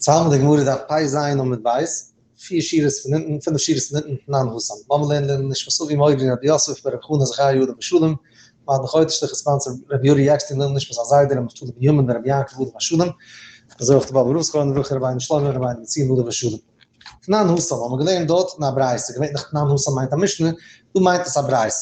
צוזאמען די גמרא דף פ ז עמוד ב', פיר שורות פון אונטן, פינף שורות פון אונטן, תנן התם. לאמיר לערנען לעילוי נשמת אבי מורי רבי יוסף ברב חנא זכריה עליו השלום, מעדן חודש לכ' ספאנסער רבי יורי עקשטיין לעילוי נשמת הזיידע רבי נפתלי בנימין ברבי יעקב עליו השלום, אזוי אויך די באבוב רב זכרונו לברכה רבינו שלמה רבינו בנציון עליו השלום. תנן התם האבן מיר געלערנט דארט אין א ברייתא, געווענליך תנן התם מיינט א משנה, דא מיינט עס א ברייתא.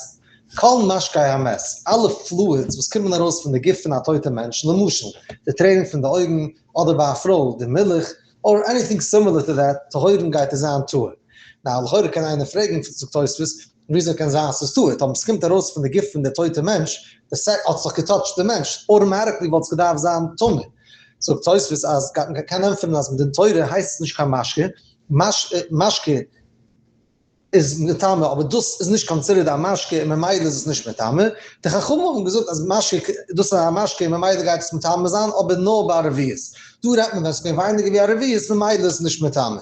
כל משקי המת, אלע fluids וואס קומען ארויס פון די גוף פון א טויטע מענטש, למשל, די טרערן פון די אויגן, אדער ביי א פרוי די מילך, or anything similar to that, טהורין גייט עס זיין טהור. Now, לכאורה קען איינער פרעגן, זאגט תוספות, וויאזוי קען זיין ס'איז טהור? טאמער ס'קומט ארויס פון די גוף פון די טויטע מענטש, די סעק האט זיך געטאטשט די מענטש, automatically וואלט עס געדארפט זיין טמא. זאגט תוספות אז מ'קען ענטפערן אז מדין תורה הייסט עס נישט קיין משקה, משקה איז מטמא, אבער דאס איז נישט considered א משקה און ממילא איז עס נישט מטמא. די חכמים האבן געזאגט אז משקה, דאס איז א משקה און ממילא גייט עס מטמא זיין, אבער נאר ביי א רביעית. דא רעדט מען ווען עס איז געווען ווייניגער ווי א רביעית, ממילא איז עס נישט מטמא.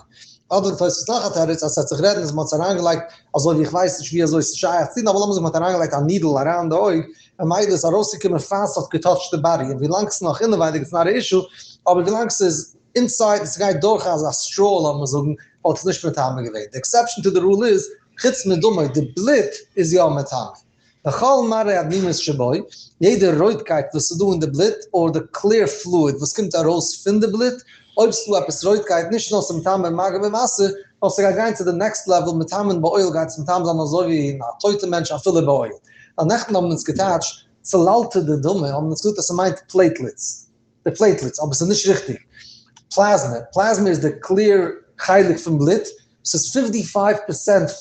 אדער זאגט תוספות נאך א תירוץ אז ס'העט זיך רעדן אז מ'האט עס אריינגעלייגט אזוי ווי איך ווייס נישט ווי אזוי ס'איז שייך צו טון, אבער לאמיר זאגן מ'האט אריינגעלייגט א needle אריין אין די אויג, ממילא איז ארויסגעקומען פאר ס'האט געטאטשט די body, און ווילאנג ס'איז נאך אינעווייניג איז not א issue, אבער ווילאנג ס'איז inside און ס'גייט דורך אזא straw לאמיר זאגן, וואלט עס נישט מטמא געווען. די exception to the rule איז, חוץ מדמו, די בלוט איז יא מטמא. וכל מראה אדמומית שבו, יעדע רויטקייט וואס איז דא אין די בלוט, אדער די clear fluid וואס קומט ארויס פון די בלוט, אויב ס'איז דא עפעס רויטקייט, נישט נאר ס'מטמא מגע במשא, נאר ס'גייט גיין צו די next level, מטמא באוהל גייט עס מטמא זיין אזוי ווי אין א טויטע מענטש אפילו באוהל. ווייל נעכטן האבן אונז געטייטשט צללתא דדמא, האבן אונז געזאגט אז ס'מיינט platelets, די platelets, אבער ס'איז נישט ריכטיג. פלאזמע, פלאזמע איז די clear חלק פון בלוט, ס'איז 55%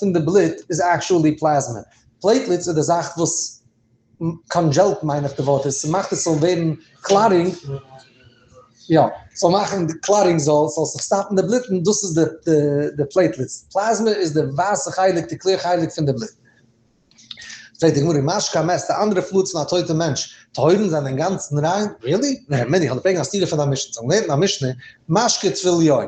פון די בלוט איז actually פלאזמע. Platelets איז די זאך וואס congealed מיין איך די ווארט איז, ס'מאכט עס זאל ווערן clotting, יא, ס'זאל מאכן די clotting זאל, ס'זאל זיך סטאפן די בלוטן, דאס איז די platelets. פלאזמע איז די ווייסע חלק, די clear חלק פון די בלוט. פרעגט די גמרא, משקה המת, די אנדערע fluids פון א טויטע מענטש, טהורין זענען אינגאנצן ריין? Really? ורמינהי, איך וועל פרעגן א סתירה פון א משנה, זיי האבן געלערנט אין א משנה, משקה טבול יום,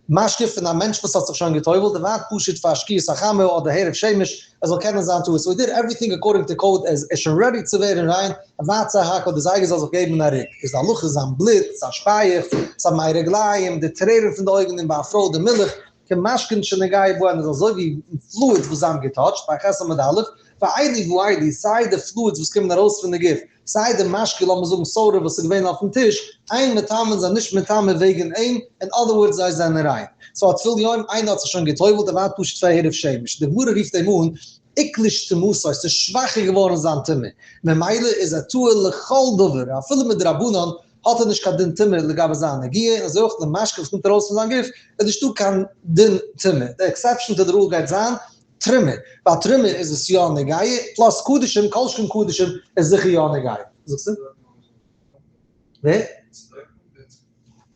משקה פון א מענטש וואס האט זיך שוין גע'טובל'ט, ער ווארט פשוט פאר שקיעת החמה אדער הערב שמש, ער זאל קענען זיין טהור, so he did everything according to code, ער איז שוין ready צו ווערן ריין, ער ווארט סך הכל די זייגער זאל זיך געבן א רוק, איז די הלכה זיין בלוט, זיין שפייעכץ, זיין מי רגליים, די טרערן פון די אויגן און ביי א פרוי די מילך, כמשקין שנגעו בהן איז אזוי ווי fluids וואס זיי האבן געטאטשט, פ"ח עמוד א', ואלו ואלו, סיי די fluids וואס קומען ארויס פון די גוף, סיי די משקה לאמיר זאגן soda וואס איז געווען אויפן טיש, אין מטמאין זענען נישט מטמא וועגן אים, in other words זיי זענען ריין. So א טבול יום, איינער האט זיך שוין גע'טובל'ט, ער ווארט פשוט פאר הערב שמש. די גמרא רופט אים אן, איקלוש טומאתו, ס'איז שוואכער געווארן זיין טומאה, ממילא איז ער טהור לכל דבר, אפילו מדרבנן האט ער נישט קיין דין טומאה לגבי זיין נגיעה, און אזוי אויך די משקה וואס קומט ארויס פון זיין גוף, איז נישטא קיין דין טומאה. די exception to the rule גייט זיין תרומה, ביי תרומה איז עס יא נגיעה, plus קדשים, כל שכן קדשים איז זיכער יא נגיעה. זאגסטו? ווער?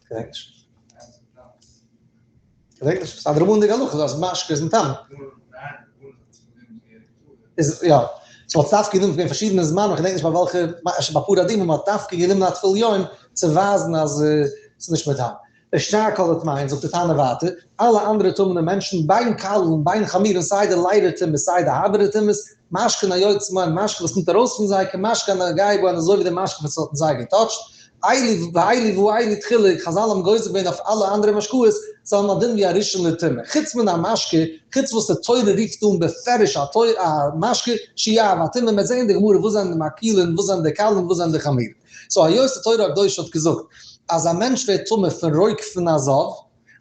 כ'געדענק נישט. כ'געדענק נישט. ס'איז א דרבנן'דיגע הלכה אז משקה איז מטמא. איז יא. ס'וואלט דווקא גענומען פון פארשידענע זמנים, כ'געדענק נישט ביי וועלכע, אפשר ביי פרה אדומה, מ'האט דווקא גענומען א טבול יום צו ווייזן אז ס'איז נישט מטמא. ושאר כל הטמאין, זאגט די תנא ווייטער, אלע אנדערע טמא'נע מענטשן, בין קלין בין חמורין, סיי די לייטער טומאות סיי די הארבערע טומאות, משקין היוצא מהן, משקה וואס קומט ארויס פון זיי, כמשקה הנוגע בהן, אזוי ווי די משקה וואס האט אין זיי געטאטשט, אלו ואלו ואלו תחילה, חזל האבן גוזר געווען אויף אלע אנדערע משקאות, זיי האבן א דין ווי א ראשון לטומאה, חוץ מן המשקה, חוץ וואס די תורה רופט אן בפירוש א משקה, שהוא אב הטומאה, מ'וועט זען אין די גמרא וואס זענען די מקילין, וואס זענען די קלין, וואס זענען די חמורין. So היות די תורה הקדושה האט געזאגט אז א מענטש ווערט טמא פון רוק פון א זב,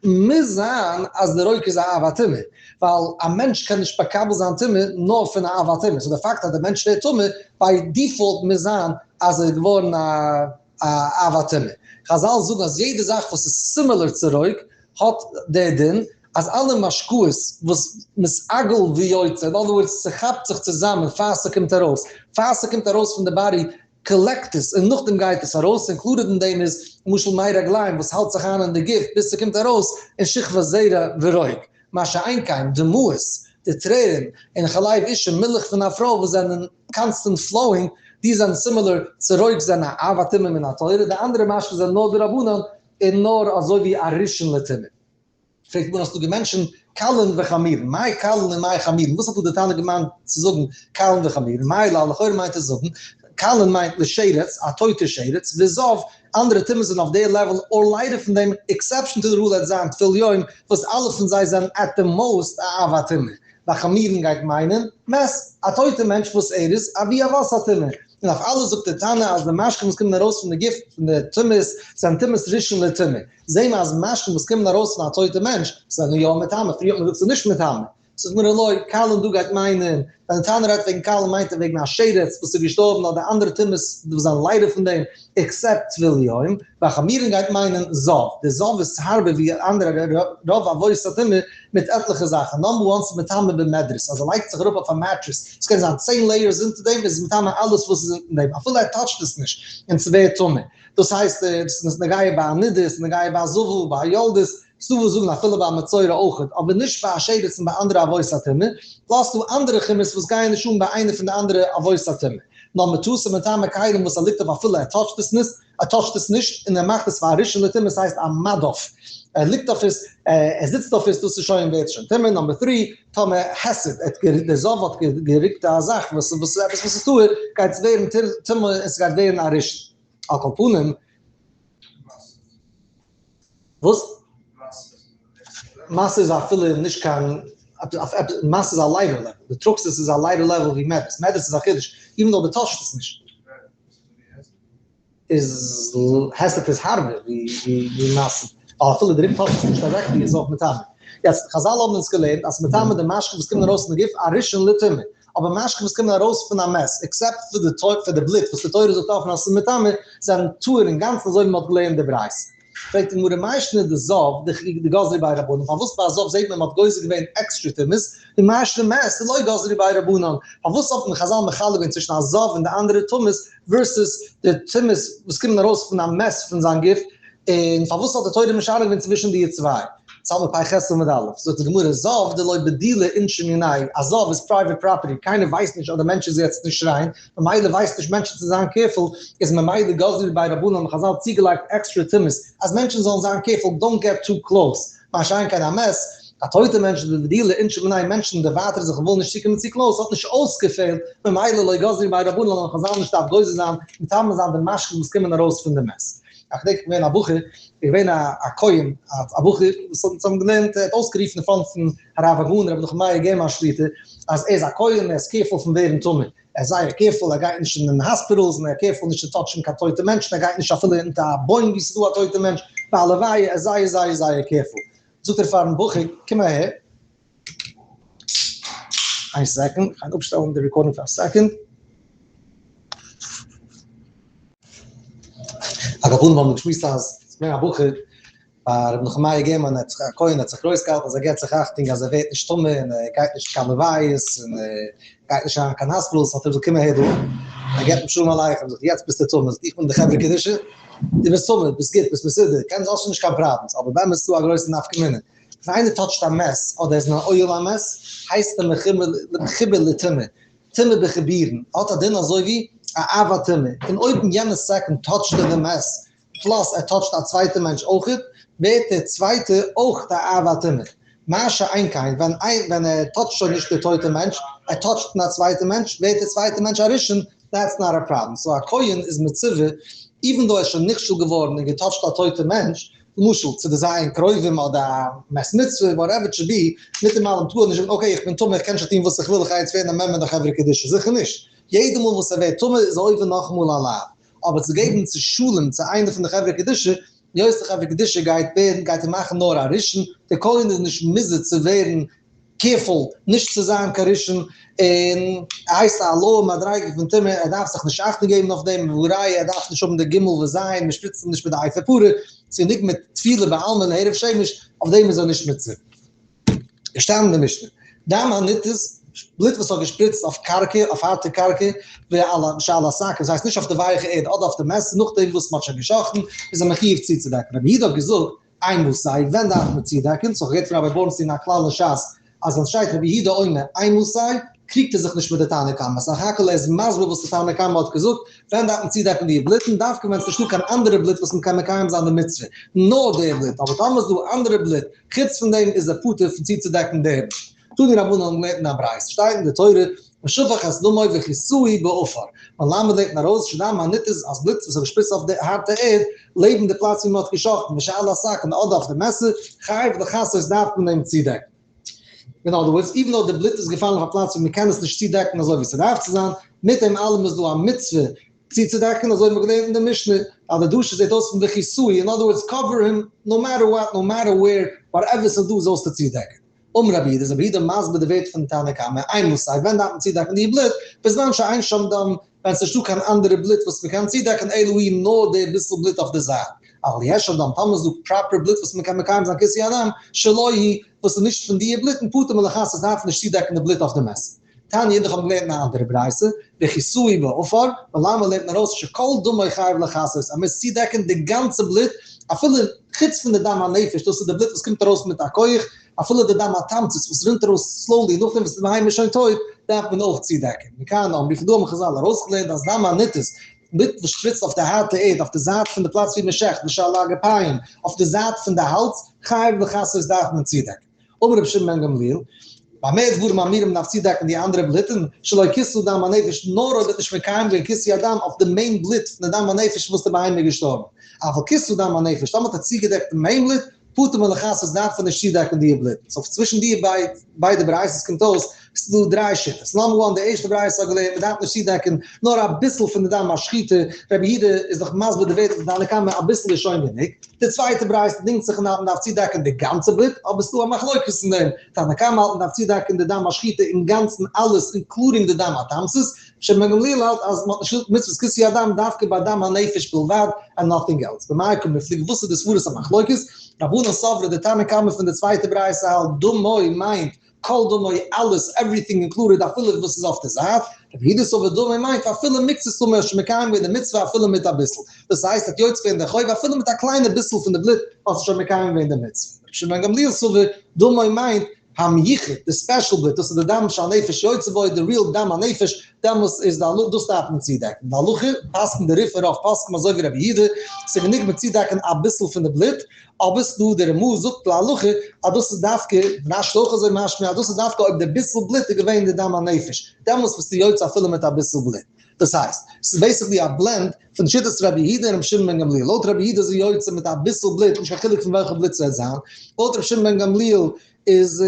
מוז זיין אז די רוק איז א אב הטומאה, ווייל א מענטש קען נישט מקבל זיין טומאה נאר פון א אב הטומאה, so די פאקט אז די מענטש ווערט טמא, by default מוז זיין אז ער איז געווארן א אב הטומאה. חזל זאגן אז יעדע זאך וואס איז similar צו רוק האט די דין אז אלע משקאות וואס מתעגל ויוצא, in other words ס'כאפט זיך צוזאמען פאר ס'קומט ארויס, פאר ס'קומט ארויס פון די body collect עס און נאכדעם גייט עס ארויס, included אין דעם איז למשל מי רגליים וואס האלט זיך איין אין די גוף ביז ס'קומט ארויס אין שכבת זרע ורוק, מה שאין כן דמעות, די טרערן, און חלב אשה, מילך פון א פרוי וואס זענען constant flowing, די זענען similar צו רוק זענען א אב הטומאה מן התורה, די אנדערע משקה זענען נאר דרבנן און נאר אזוי ווי א ראשון לטומאה. פרעגט גמרא האסטו געמענטשענט קלין וחמורין, מאי קלין און מאי חמורין, וואס האט דא די תנא געמיינט צו זאגן קלין וחמורין, מאי לאו, לכאורה מיינט עס זאגן. קלין מיינט לשרץ, א טויטע שרץ, וזב, אנדערע טומאות זענען אויף די לעוועל אר לייטער פון דעם, עקסעפשאן טו די רול וועט זיין טבול יום, וואס אלע פון זיי זענען עט די מאוסט א אב הטומאה. והחמורין גייט מיינען, מת, א טויטע מענטש וואס ער איז אבי אבות הטומאה. און אויף אלעס זאגט דער תנא אז די משקין וואס קומען ארויס פון די גוף פון די טומאות זענען טומאת ראשון לטומאה. זעהן מיר אז משקין וואס קומען ארויס פון א טויטע מענטש זענען יא מטמא, פריער האט מען געזאגט ס'איז נישט מטמא. זאגט די גמרא לא, קלין דא גייט מיינען, ווען די תנא רעדט וועגן קלין מיינט ער וועגן א שרץ וואס איז געשטארבן אדער אנדערע טומאות וואס זענען לייטער פון דעם, עקסעפט טבול יום, והחמורין גייט מיינען זב, די זב איז הארבער ווי אנדערע רוב אבות הטומאה מיט עטליכע זאכן, נאמבער וואן ס'איז מטמא במדרס, אז ער לייגט זיך אראפ אויף א מעטרעס, ס'קען זיין צען לעיערס אונטער דעם, איז עס מטמא אלעס וואס איז אונטער דעם, אפילו ער טאטשט עס נישט, און ס'ווערט טמא. דאס הייסט, דאס איז נוגע ביי א נידה, ס'איז נוגע ביי א זבה, ביי א יולדת, ס'דא וואס זאגן אפילו ביי א מצורע אויכעט, אבער נישט ביי א שרץ און ביי אנדערע אבות הטומאה, פלאס ס'דא אנדערע חומרות וואס גייען נישט אן ביי איינע פון די אנדערע אבות הטומאה. נאר מטתו מטמא כלים וואס ער ליגט אויף אפילו ער טאטשט עס נישט, ער טאטשט עס נישט און ער מאכט עס פאר א ראשון לטומאה ס'הייסט א מדף, ער ליגט אויף עס, ער זיצט אויף עס, דאס איז שוין ווערט שוין טמא. נאמבער טרי, טאמער הסיט, ער האט דער זב האט גערוקט א זאך וואס וואס איז עפעס וואס איז טהור, גייט עס ווערן טמא און ס'גייט ווערן א ראשון. על כל פנים. וואס? משא איז אפילו נישט קיין, משא איז א לייטער לעוועל, די טרוקסוס איז א לייטער לעוועל ווי מדרס, מדרס איז א חידוש, איווען דאו די טאטשט עס נישט. איז היסט איז הארבער ווי משא, ווייל אפילו די רוק טאטשט עס נישט דירעקטלי איז אויך מטמא. יעצט, חזל האבן אונז געלערנט אז מטמא די משקה וואס קומען ארויס פון די גוף א ראשון לטומאה, אבער משקה וואס קומען ארויס פון א מת, עקסעפט פאר די בלוט וואס די תורה זאגט אפן אז ס'איז מטמא, זענען טהור אינגאנצן אזוי ווי מ'האט געלערנט די ברייתא. פרעגט די גמרא מאי שנא דזב דגזרו ביה רבנן, פארוואס ביי א זב זעט מען מ'האט גוזר געווען עקסטרע טומאות, ומאי שנא מת דלא גזרו ביה רבנן, פארוואס האט מען חזל מחלק געווען צווישן א זב און די אנדערע טומאות ווערסעס די טומאות וואס קומען ארויס פון א מת פון זיין גוף, און פארוואס האט די תורה משנה געווען צווישן די צוויי? ס'האלט מען פ"ח עמוד א', זאגט די גמרא, זב דלא בדילי אינשי מיניה, א זב איז פרייוועט פראפערטי, קיינער ווייסט נישט אז די מענטש איז יעצט נישט ריין, ממילא ווייסט נישט מענטשן צו זיין קערפול, איז ממילא גזרו ביה רבנן האבן חזל צוגעלייגט עקסטרע טומאות אז מענטשן זאלן זיין קערפול דאנט געט טו קלאוס, מה שאין כן א מת, א טויטע מענטש דבדילי אינשי מיניה מענטשן דערווייטערן זיך און ווילן נישט צוקומען צו קלאוס האט נישט אויסגעפעלט, ממילא לא גזרו ביה רבנן האבן חזל נישט דארף גוזר זיין מטמא זיין די משקין וואס קומען ארויס פון די מת. איך געדענק איך בין געווען א בחור, איז געווען א כהן, א בחור וואס האט אונז האבן געלערנט, ער האט אויסגערופן אין פראנט פון הרב הגאון רבי נחום מאיר גערמאן שליטא, אז ער איז א כהן, ער איז קעירפול פון ווערן טמא, ער איז זייער קעירפול, ער גייט נישט אין האספיטעלס, און ער איז קעירפול נישט צו טאטשן קיין טויטע מענטשן, ער גייט נישט אפילו אונטער א בוים וואו ס'איז דא א טויטע מענטש, ביי א לוויה, ער איז זייער זייער זייער קעירפול. זאגט ער פארן בחור, קום אהער, איין סעקאנד, איך גיי אפשטעלן די רעקארדינג פאר א סעקאנד. על כל פנים האבן מיר געשמועסט אז ס'איז געווען א בחור ביי ר' נחום מאיר גערמאן, ער האט זיך א כהן האט זיך גרויס געהאלטן אז ער געבט זיך אכטונג אז ער ווערט נישט טמא און ער גייט נישט קיין לוויות און ער גייט נישט אריין קיין האספיטעלס, האט ער געזאגט קום אהער דא, ער געבט אים שלום עליכם, זאגט יעצט ביסטו טמא, זאגט איך בין די חברה קדישא, דו ביסט טמא, ביסט גוט, ביסט מסודר, קענסט האסט שוין נישט קיין פראבלעמס, אבער באמת איז דא א גרויסע נפקא מינה, ווען איינער טאטשט א מת אדער איז אין א אוהל א מת, הייסט ער מחובר לטומאה, טומאה בחיבורין, האט א דין אזוי ווי א אב הטומאה, און אויב אין יענע סעקאנד טאטשט ער די מת, פלאס ער טאטשט א צווייטע מענטש אויכעט, ווערט דער צווייטע אויך א אב הטומאה. מה שאין כן ווען ווען ער טאטשט שוין נישט די טויטע מענטש, ער טאטשט א צווייטע מענטש, ווערט דער צווייטע מענטש א ראשון, דעטס נאט א פראבלעם. סאו א כהן איז מצווה, איווען דאו ער איז שוין נכשל געווארן און געטאטשט א טויטע מענטש, למשל צו די ז' קרובים אדער א מת מצוה וואטעווער איט שוד בי, מיט דעם אלעם טאר ער נישט זאגן אקעי איך בין טמא איך קען שוין טון וואס איך וויל איך גיי יעצט ווערן א מעמבער אין די חברה קדישא, זיכער נישט, יעדע מאל וואס ער ווערט טמא איז ער עובר נאכאמאל א לאו, אבער צו געבן צו שלום צו איינער פון די חברה קדישא, היות די חברה קדישא גייט ווערן גייט ער מאכן נאר א ראשון, דער כהן איז נישט מוזהר צו ווערן קעירפול נישט צו זיין קיין ראשון, און ער הייסט א לאוער מדריגה פון טומאה, ער דארף זיך נישט אכטונג געבן אויף דעם, והא ראיה ער דארף נישט האבן די ג' וז', מען שפריצט אים נישט מיט די אפר פרה, ס'איז גענוג מיט טבילה בעלמא הערב שמש, אויף דעם איז ער נישט מצווה. געשטאנען אין די משנה, דם הניתז, בלוט וואס האט געשפריצט אויף קרקע, אויף הארטע קרקע, ועל השק, דאס הייסט נישט אויף די ווייכע ערד אדער אויף די מעסער, נאכדעם וואס מען האט שוין גע'שחט'ן, איז ער מחיוב צוצודעקן. רבי יהודה האט געזאגט, אימתי, ווען דארף מען צודעקן? ס'האט געהערט פון רבי בורנשטיין א כלל אין שס, אז ווען ס'שטייט רבי יהודה אומר אימתי, קריגט ער זיך נישט מיט די תנא קמא, סך הכל ער איז מסביר וואס די תנא קמא האט געזאגט, ווען דארף מען צודעקן די בלוטן? דווקא ווען ס'נישטא קיין אנדערע בלוט וואס מ'קען מקיים זיין די מצוה, נאר די בלוט, אבער טאמער איז דא אנדערע בלוט חוץ פון דעם איז ער פטור פון צוצודעקן די בלוט. תנו רבנן האבן געלערנט אין א ברייתא, שטייט אין די תורה. ושפך את דמו וכסהו בעפר. מלמד לערנט מען ארויס שדם הניתז אז בלוט וואס איז געשפריצט אויף די הארטע ערד לעבן די פלאץ ווי מען האט געשאכטן ושעל הסכין אדער אויף די מעסער, חייב לכסות דארף מען אים צודעקן. אין other words, even though די בלוט איז געפאלן אויף א פלאץ ווי מען קען עס נישט צודעקן אזוי ווי ס'דארף צו זיין, מיט דעם אלעם איז דא א מצוה צוצודעקן, אזוי ווי מ'האט געלערנט אין די משנה, אז די דרשה זעט אויס פון וכסהו, in other words cover him no matter what, no matter where, whatever ס'איז דא זאלסטו צודעקן. אמר רבי יהודה, איז רבי יהודה מסביר די ווערטער פון תנא קמא, אימתי, ווען דארף מען צודעקן די בלוט, בזמן שאין שם דם, ווען ס'נישטא קיין אנדערע בלוט וואס מ'קען צודעקן אלא הוא נאר די ביסל בלוט אויף די זייט. אבל יש שם דם, טאמער איז דא proper בלוט וואס מ'קען מקיים זיין כיסוי הדם, שלא הוא, וואס איז נישט פון די בלוטן, פטור מלכסות דארף מען נישט צודעקן די בלוט אויף די מעסער. תניא אידך האבן געלערנט אין א אנדערע ברייתא, וכסהו בעפר, מלמד לערנט מען ארויס שכל דמו חייב לכסות, אז מ'מוז צודעקן די גאנצע בלוט, אפילו חוץ פון די דם הנפש, דאס איז די בלוט וואס קומט ארויס מיט א כח, אפילו די דם התמצית וואס רינט ארויס slowly נאכדעם וואס די בהמה איז שוין טויט, דארף מען אויך צודעקן. מכאן אמרו, פון דא האבן חזל ארויסגעלערנט אז דם הניתז, בלוט וואס שפריצט אויף די הארטע ערד, אויף די זייט פון די פלאץ ווי מען שעכט, ושעל הגפיים, אויף די זייט פון די האלז, חייב לכסות דארף מען צודעקן. אמר רבי שמעון בן גמליאל, במה דברים אמורים מ'דארף צודעקן די אנדערע בלוטן, שלא כיסו דם הנפש, נאר אויב האט נישט מקיים געווען כיסוי הדם אויף די main בלוט פון די דם הנפש וואס די בהמה איז געשטארבן. אבל כיסו דם הנפש, טאמער האט ער צוגעדעקט די main בלוט, פטור מלכסות דארף ער נישט צודעקן די בלוט. so צווישן די ביידע ברייתות קומט אויס ס'איז דא דריי שיטות. number one, די ערשטע ברייתא האט געלערנט מ'דארף נישט צודעקן נאר אביסל פון די דם השחיטה, רבי יהודה איז דאך מסביר די ווערטער פון תנא קמא אביסל איז שוין גענוג. די צווייטע ברייתא דינגט זיך און האלט מ'דארף צודעקן די גאנצע בלוט, אבער ס'איז דא א מחלוקת אין דעם, תנא קמא האלט מ'דארף צודעקן די דם השחיטה אינגאנצן אלעס including די דם התמצית, שמעון בן גמליאל האלט אז מ'האט נישט מצוות כיסוי הדם דווקא ביי דם הנפש בלבד and nothing else. במאי קא מיפלגי וואס איז די סברת המחלוקת? רבנן סברי די תנא קמא פון די צווייטע ברייתא האלט דמו מיינט כל דמו אלעס everything included אפילו וואס איז אויף די זייט, רבי יהודה סבר דמו מיינט אפילו מקצת דמו האסט שוין מקיים געווען די מצוה אפילו מיט אביסל, דאס הייסט האט יוצא געווען די חוב אפילו מיט א קליינע ביסל פון די בלוט האסטו שוין מקיים געווען די מצוה. רבי שמעון בן גמליאל סבר דמו מיינט המיוחד, די special בלוט, דאס איז די דם שהנפש יוצא בו, די real דם הנפש, דעמאלס איז די הלכה, דאס דארף מען צודעקן. די הלכה, פסק'נט די רי"ף און רוב פוסקים אזוי ווי רבי יהודה, ס'איז גענוג מיט צודעקן אביסל פון די בלוט, אבער ס'דא די רמ"א זאגט להלכה אז דאס איז דווקא, רש"י אויך אזוי משמע, אז דאס איז דווקא אויב די ביסל בלוט איז געווען די דם הנפש, דעמאלס ביסטו יוצא אפילו מיט אביסל בלוט. דאס הייסט, ס'איז basically א blend פון שיטת רבי יהודה און רבי שמעון בן גמליאל. לויט רבי יהודה איז ער יוצא מיט אביסל בלוט, נישט קיין חילוק פון וועלכע בלוט ס'וועט זיין. לויט רבי שמעון בן גמליאל איז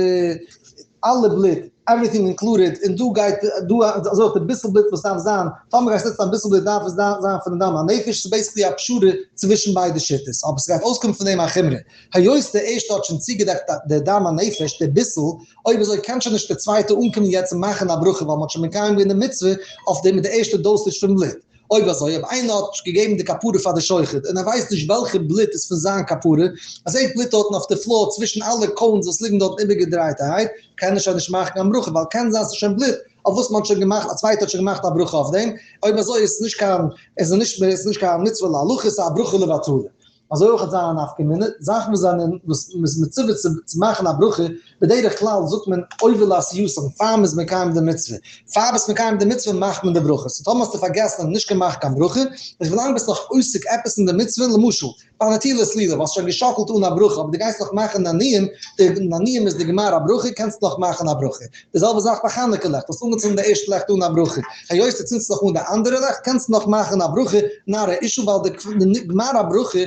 אלע בלוט, everything included, און דא גייט דא אזוי אויך די ביסל בלוט וואס דארף זיין, טאמער גייסט נוצן אביסל בלוט דארף עס זיין פון די דם הנפש, ס'איז basically א פשרה צווישן ביידע שיטות, אבער ס'גייט אויסקומען פון דעם א חומרא, היות די ערשטע האט שוין צוגעדעקט די דם הנפש, די ביסל, אויב אזוי קען שוין נישט די צווייטע אנקומען יעצט און מאכן א ברכה ווייל מ'האט שוין מקיים געווען די מצוה אויף דעם מיט די ערשטע dosage פון בלוט. אויב אזוי, אויב איינער האט געגעבן די כפרה פאר די שוחט און ער ווייסט נישט וועלכע בלוט איז פון זיין כפרה, ער זעט בלוט דארטן אויף די floor צווישן אלע cones וואס ליגן דארטן איבערגעדרייטערהייט, קען ער שוין נישט מאכן קיין ברכה, ווייל קען זיין ס'איז שוין בלוט אויף וואס מ'האט שוין געמאכט, א צווייטער האט שוין געמאכט א ברכה אויף דעם, אויב אזוי איז עס נישט קיין, איז עס נישט, איז נישט קיין מצוה להלכה, ס'איז א ברכה לבטלה. אזוי אויך האט זיין א נפקא מינה, זאכן וואס זענען וואס מ'איז מצווה צו מאכן א ברכה, בדרך כלל זאגט מען עובר לעשייתן פאר מ'איז מקיים די מצוה, פאר ביסט מקיים די מצוה מאכט מען די ברכה, so טאמער האסטו פארגעסן און נישט געמאכט קיין ברכה, איז ווילאנג ביסט נאך עוסק עפעס אין די מצוה, למשל, ביי נטילת לולב האסט שוין געשאקלט אן א ברכה אבער דו גייסט נאך מאכן נענועים, די נענועים איז די גמר הברכה, קענסט נאך מאכן א ברכה. די זעלבע זאך ביי חנוכה לעכט, האסט אנגעצינדן די ערשטע לעכט אן א ברכה, היות דו צינדסט נאך אן די אנדערע לעכט קענסטו נאך מאכן א ברכה, not a issue ווייל די גמר הברכה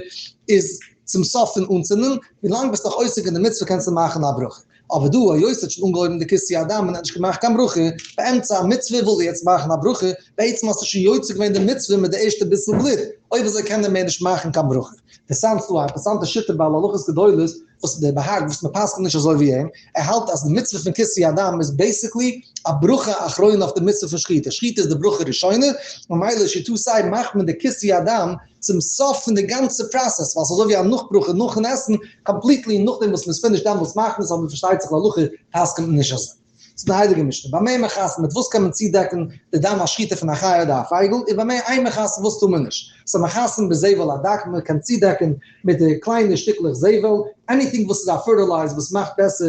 איז צום סוף פון אנצינדן, ווילאנג ביסט נאך עוסק אין די מצוה קענסטו מאכן א ברכה. אבער דא היות ער האט שוין אנגעהויבן די כיסוי הדם און ער האט נישט געמאכט קיין ברכה, באמצע המצוה וויל ער יעצט מאכן א ברכה, בעצם האסטו שוין יוצא געווען די מצוה מיט די ערשטע ביסל בלוט, אויב אזוי קען ער מער נישט מאכן קיין ברכה. אינטערעסאנט ס'דא א אינטערעסאנטע שיטה בעל הלכות גדולות וואס דער בה"ג וואס מ'פסק'נט נישט אזוי ווי אים, ער האלט אז די מצוה פון כיסוי הדם איז basically א ברכה אחרונה אויף די מצוה פון שחיטה, שחיטה איז די ברכה ראשונה, ממילא שיטתו מאכט מען די כיסוי הדם צום סוף פון די גאנצע process, ווייל ס'איז אזוי ווי א נאך-ברכה נאכן עסן, completely נאכדעם וואס מ'איז finished דעמאלטס מאכט מען עס, אבער פארשטייט זיך להלכה פסק'נט מען נישט אזוי. ס'איז די הייליגע משנה, במה מכסין, מיט וואס קען מען צודעקן די דם השחיטה פון א חיה אדער א פייגל, און במה אין מכסין, וואס טאר מען נישט? ס'איז מכסין בזבל הדק, מען קען צודעקן מיט די קליינע שטיקלעך זבל, anything וואס איז א fertilizer וואס מאכט בעסער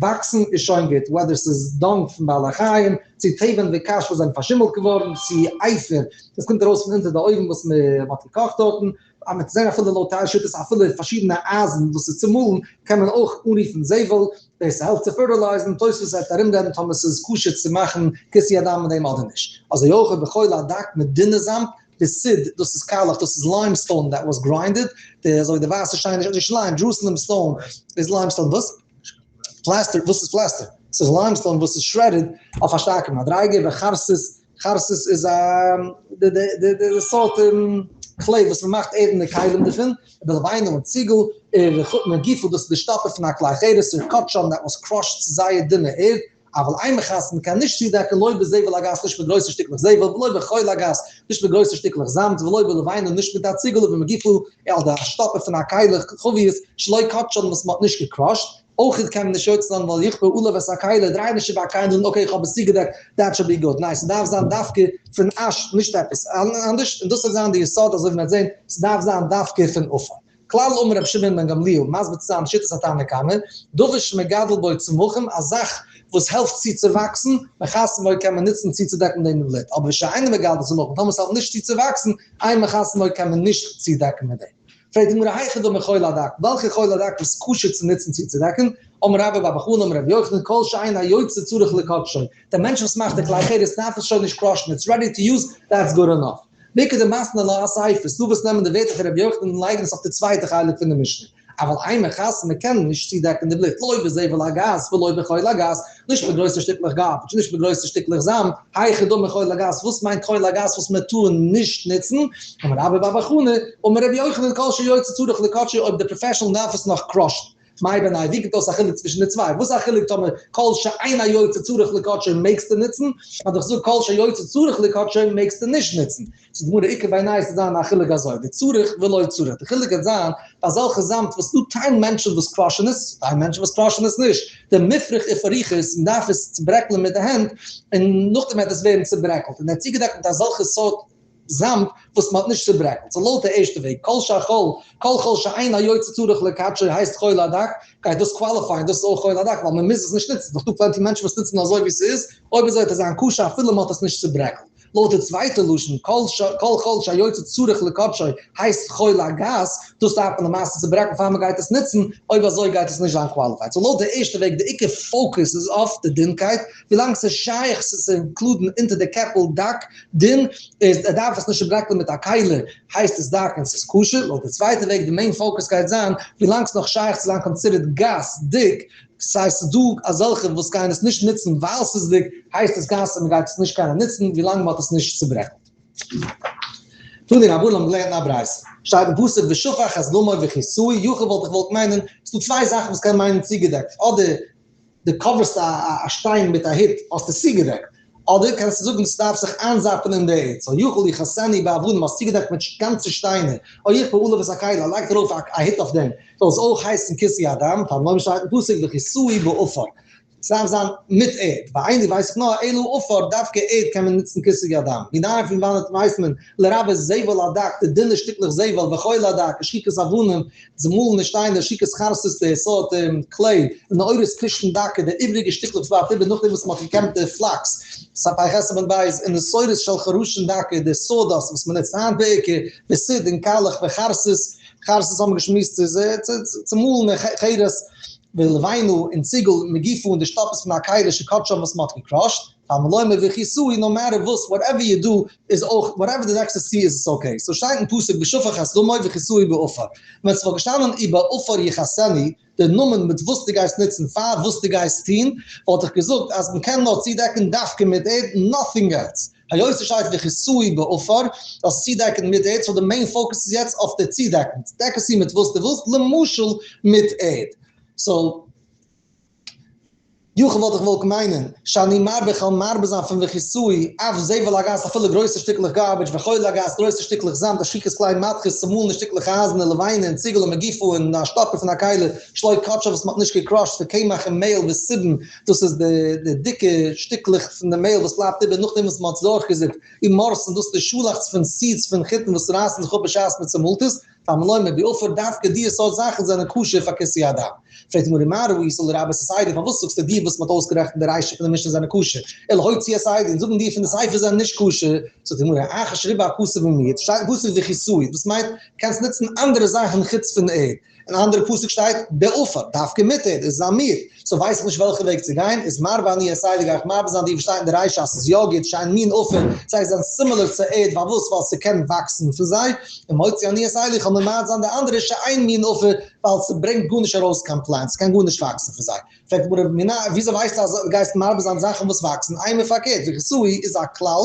וואקסן איז שוין גוט, whether ס'איז dung פון בעלי חיים, צו תבן וקש וואס זענען פארשימלט געווארן, צו אפר וואס קומט ארויס פון אונטער די אויוון וואס מען האט געקאכט דארטן. אז מ'וועט זען אפילו לויט טייל שיטות אפילו פארשידענע אייזן וואס איז צומאלן קען מען אויך אנרופן זבל, דאס העלפט צו פערטילייזן, תוספות וועט ארומרעדן טאמער ס'איז כשר צו מאכן כיסוי הדם מיט דעם אדער נישט. אזוי אויך ובחול הדק מיט דינע זאמד, וסיד, דאס איז קאלעך, דאס איז limestone that was grinded, די אזוי די ווייסע שטיין נישט נישט lime, Jerusalem stone איז limestone וואס? plaster, וואס איז plaster? ס'איז limestone וואס איז shredded אויף א שטארקע מדריגה, וחרסית, חרסית איז א די די די די סארט clay וואס מ'מאכט ערדענע כלים דערפון, ובלבנה און ציגל, ומגופה דאס איז די שטאפער פון א כלי חרס, שקטשן that was crushed זייער דינע ערד, אבל אין מכסין מ'קען נישט צודעקן לא בזבל הגס נישט מיט גרויסע שטיקלעך זבל, ולא בחול הגס נישט מיט גרויסע שטיקלעך זאמד, ולא בלבנה נישט מיט א ציגל, ובמגופה אדער א שטאפער פון א כלי חבית שלא קטשן וואס מ'האט נישט געקראשט, אויך קען מען נישט יוצא זיין ווייל יכפה עליו את הכלי, דריי נישט איבער א כלי און okay איך האב עס צוגעדעקט, that should be good, ניין ס'דארף זיין דווקא פון אש נישט עפעס אנדערש, און דאס וועט זיין די יסוד אזוי ווי מ'וועט זען, ס'דארף זיין דווקא פון עפר. כלל אמר רבי שמעון בן גמליאל, מסביר צו זיין שיטת התנא קמא, דבר שמגדל בו צמחים, א זאך וואס העלפט צו צו וואקסן, מכסין בו קען מען נוצן צוצודעקן דעם בלוט, אבער ושאינו מגדל צמחים, טאמער ס'העלפט נישט צו צו וואקסן, אין מכסין בו קען מען נישט צודעקן מיט דעם. פרעגט די גמרא היכי דמי חול הדק, וועלכע חול הדק איז כשר צו נוצן צוצודעקן? אמר רבה בר בר חנה אמר רבי יוחנן כל שאין היוצא צריך לקדשו, דער מענטש וואס מאכט די כלי חרס דארף עס שוין נישט קראשן, it's ready to use, that's good enough. ואיכא דמתני לה אסיפא, ס'דא וואס נעמען די ווערטער פון רבי יוחנן און לייגן עס אויף די צווייטע חלק פון די משנה. אבל אין מכסין מען קען נישט צודעקן די בלוט, לא בזבל הגס ולא בחול הגס, נישט מיט גרויסע שטיקלעך garbage, נישט מיט גרויסע שטיקלעך זאמד, היכי דמי חול הגס, וואס מיינט חול הגס וואס מען טאר נישט נוצן? אמר רבה בר בר חנה, אמר רבי יוחנן כל שהיוצא צריך לקדשו אויב די professional דארף עס נאך קראשן. מאי בינייהו, ווי קומט אויס א חילוק צווישן די צוויי? וואס איז א חילוק טאמער כל שאין היוצא צריך לקדשו מעגסטו נוצן, אדער איך זאג כל שהיוצא צריך לקדשו מעגסטו נישט נוצן? זאגט די גמרא איכא בינייהו ס'וועט זיין א חילוק אזוי, דצריך ולא צריך, די חילוק וועט זיין ביי אזעלכע זאמד וואס ס'דא טייל מענטשן וואס קראשן עס, טייל מענטשן וואס קראשן עס נישט, דמיפרך איפרוכי, מ'דארף עס צוברעקלען מיט די הענט, און נאכדעם וועט עס ווערן צוברעקלט, און ער האט צוגעדעקט מיט אזעלכע סארט זאמד וואס מ'האט נישט צוברעקלט. so לויט די ערשטע וועג, כל שהחול, כל חול שאין היוצא צריך לקדשו הייסט חול הדק, גייט דאס קוואליפייען, דאס איז אויך חול הדק, ווייל מ'מוז עס נישט נוצן, ס'איז דאך דא plenty מענטשן וואס נוצן אזוי ווי ס'איז, אויב אזוי וועט עס זיין כשר אפילו מ'האט עס נישט צוברעקלט. לויט די צווייטע לשון, כל חול שהיוצא צריך לקדשו הייסט חול הגס, דאס דארף מען למעשה צוברעקלן פאר מ'גייט עס נוצן, אויב אזוי גייט עס נישט זיין qualified. so לויט די ערשטע וועג, די עיקר focus איז אויף די דינקייט, ווילאנג ס'איז שייך ס'איז צו אינקלודן אונטער די קעפל דק, דין, איז ער דארף עס נישט צוברעקלען מיט א כלי, הייסט עס דק און ס'איז כשר. לויט די צווייטע וועג, די main focus גייט זיין, ווילאנג ס'איז נאך שייך צו זיין considered גס, דיק, ס'הייסט ס'איז דא אזעלכע וואס גייען עס נישט נוצן ווייל ס'איז דיק, הייסט עס גס און מ'גייט עס נישט קענען נוצן ווילאנג מ'האט עס נישט צוברעקלט. תנו רבנן האבן געלערנט אין א ברייתא, שטייט אין פסוק ושפך את דמו וכסהו, יכול וואלט איך געוואלט מיינען, ס'איז דא צוויי זאכן וואס קען מיינען צוגעדעקט, אדער דו קאווערסט א שטיין מיט א הוט האסטו עס צוגעדעקט, אדער קענסטו זאגן ס'דארף זיך איינזאפן אין די ערד, so יכול יכסנו באבנים האסט צוגעדעקט מיט גאנצע שטיינער, או יכפה עליו את הכלי, לייגט ארויף א הוט אויף דעם, זאל עס אויך הייסן כיסוי הדם, תלמוד לומר שטייט אין פסוק וכסהו בעפר, ס'דארף זיין מיט ערד, ואיני ווייס איך נאר אלא עפר, דווקא ערד קען מען נוצן כיסוי הדם, מנין פון וואנעט ווייסט מען, לרבות זבל הדק, די דינע שטיקלעך זבל, וחול הדק, שחיקת אבנים, צומאלענע שטיינער, שחיקת חרסית, די סארט clay, ונעורת כישין דקה, די איבריגע שטיקלעך וואס בלייבט איבער נאכדעם וואס מ'האט געקעמט די flax, פ"ח עמוד ב', ונתורת של חרשין דקה, די sawdust וואס מ'נוצט היינט בעיקר, וסיד און קאלעך וחרסית, חרסית האבן מיר געשמועסט איז צומאלענע חרס, ולבנה און ציגל, מגופה און די שטאפעס פון א כלי שקטשן וואס מ'האט געקראשט, תלמוד לומר וכסהו, no matter וואס, whatever you do, איז אויך, whatever די נעקסטע צו איז עס okay. so שטייט אין פסוק ושפך את דמו וכסהו בעפר. ווען ס'וואלט געשטאנען ובעפר יכסנו, די נאמען מיט וואס דו גייסט נוצן פאר וואס דו גייסט טון, וואלט איך געזאגט אז מ'קען נאר צודעקן דווקא מיט ערד, nothing else. היות ס'שטייט וכסהו בעפר, דאס צודעקן מיט ערד, so די main focus איז יעצט אויף די צודעקן. דעק עס צו מיט וואס דו ווילסט, למשל מיט ערד. so. יכול וואלט איך געוואלט מיינען, שאני מרבה כ'וועל מרבה זיין פון וכסהו, אף זבל הגס אפילו גרויסע שטיקלעך garbage, וחול הגס גרויסע שטיקלעך זאמד, ושחיקת כלי מתכות, צומאלענע שטיקלעך אייזן און לבנה און ציגל ומגופה און א שטאפער פון א כלי, שלא קטשה וואס מ'האט נישט געקראשט, וקמח און מעהל וסיבן, דאס איז די דיקע שטיקלעך פון די מעהל וואס בלייבט איבער נאכדעם וואס מ'האט עס דורכגעזיפט, ומורסן, דאס איז די שאלאכץ פון seeds פון חיטן וואס רייסן זיך אפ בשעת מ'צומאלט עס. תלמוד לומר בעפר דווקא די סארט זאכן זענען כשר פאר כיסוי הדם. פרעגט די גמרא מה ראית לרבות את אלו, פארוואס זאגסטו די וואס מ'האט אויסגערעכנט אין די רישא פון די משנה זענען כשר, ולהוציא את אלו, און זאגן די פון די סיפא זענען נישט כשר, זאגט די גמרא אחר שריבה הכתוב ומיעט, שטייט אין פסוק וכיסוהו, דאס מיינט קענסט נוצן אנדערע זאכן חוץ פון ערד. אין א אנדערע פסוק שטייט בעפר, דווקא מיט ערד, איז עס א מיעוט, סאו ווייס איך נישט וועלכע וועג צו גיין, איז מרבה אני את אלו גיי איך מרבה זיין די וואס שטייט אין די רישא אז ס'איז יא גוט שאין מין עפר, זיי זענען similar צו ערד, פארוואס? ווייל ס'קען וואקסן פון זיי, און מוציא אני את אלו כ'וועל ממעט זיין די אנדערע שאין מין עפר, ווייל ס'ברענגט גארנישט ארויס קיין plant, ס'קען גארנישט וואקסן פון זיי. פרעגט די גמרא מנא, וויאזוי ווייסטו אז דו גייסט מרבה זיין זאכן וואס וואקסן? אימא פארקערט, וכיסוהו איז א כלל,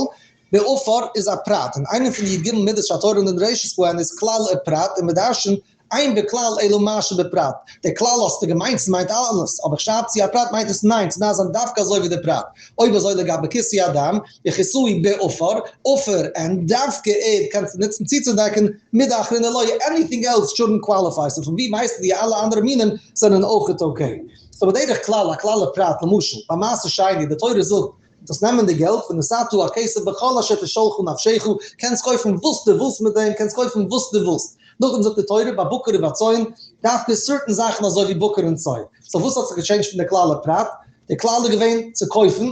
בעפר איז א פרט, און איינע פון די י ג מידות שהתורה נדרשת בהן איז כלל ופרט, און מ'דרש'נט אין בכלל אלא מה שבפרט, דער כלל האסטו געמיינט ס'מיינט אלעס, אבער כ'שרייב צו א פרט מיינט עס ניין, ס'דארף זיין דווקא אזוי ווי דער פרט, אויב אזוי לגבי כיסוי הדם, וכיסוהו בעפר, עפר און דווקא ערד קענסטו נוצן צוצודעקן, מידי אחרינא לא, anything else shouldn't qualify, סאו פון ווי ווייסטו די אלע אנדערע מינים זענען אויכעט okay? סאו בדרך כלל א כלל ופרט, למשל ביי מעשר שני, די תורה זאגט דאס נעמען די געלט, ונתתה הכסף בכל אשר תשאלך נפשך, קענסט קויפן וואס דו ווילסט מיט דעם, קענסט קויפן וואס דו ווילסט. נאכדעם זאגט די תורה ביי בקר ובצאן, דווקא certain זאכן אזוי ווי בקר און צאן. סאו וואס האט זיך געטשעינדזשט פון די כלל ופרט? די כלל איז געווען צו קויפן,